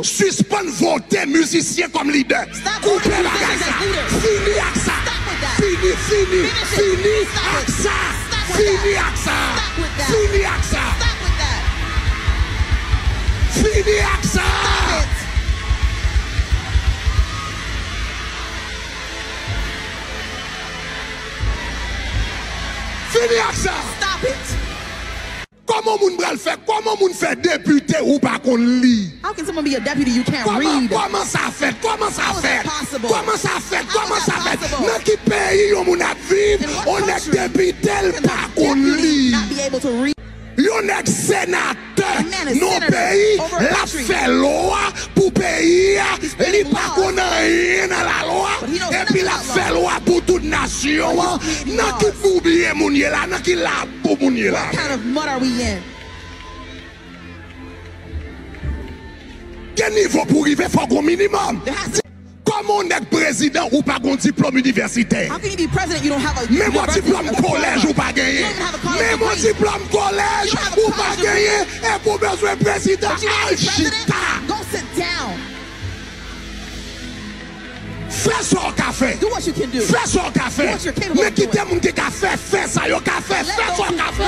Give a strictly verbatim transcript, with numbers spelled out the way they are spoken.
Sispann vote mizisyen kòm lidè. Koupe bagay sa. Fini ak sa. Fini, fini, fini ak sa. Fini ak sa. Fini ak sa. Fini ak sa. Fini ak sa. Kòman moun pral fè? Kòman moun fè depite ou pa konn li? How can someone be a deputy you can't read? Kòman sa fèt? Kòman sa fèt? Kòman sa fèt? Kòman sa fèt? Nan ki peyi yon moun ap viv, yon nèg depite l pa konn li? Yon nèg senatè nan peyi, l ap fè lwa pou peyi a, li pa konn anyen nan lalwa, epi l ap fè lwa pou tout nasyon an. Nan ki boubye moun ye la? Nan ki labou moun ye la? Gen nivo pou rive, fò gon minimòm. Kòman w nèk prezidan ou pa gon diplòm inivèsitè? Menm yon diplòm kolèj ou pa genyen. Menm yon diplòm kolèj ou pa genyen. Epi w bezwen prezidan? Al chita. Fè sa w ka fè. Fè sa w ka fè. Men kite moun ki ka fè, fè sa yo ka fè. Fè sa w ka fè.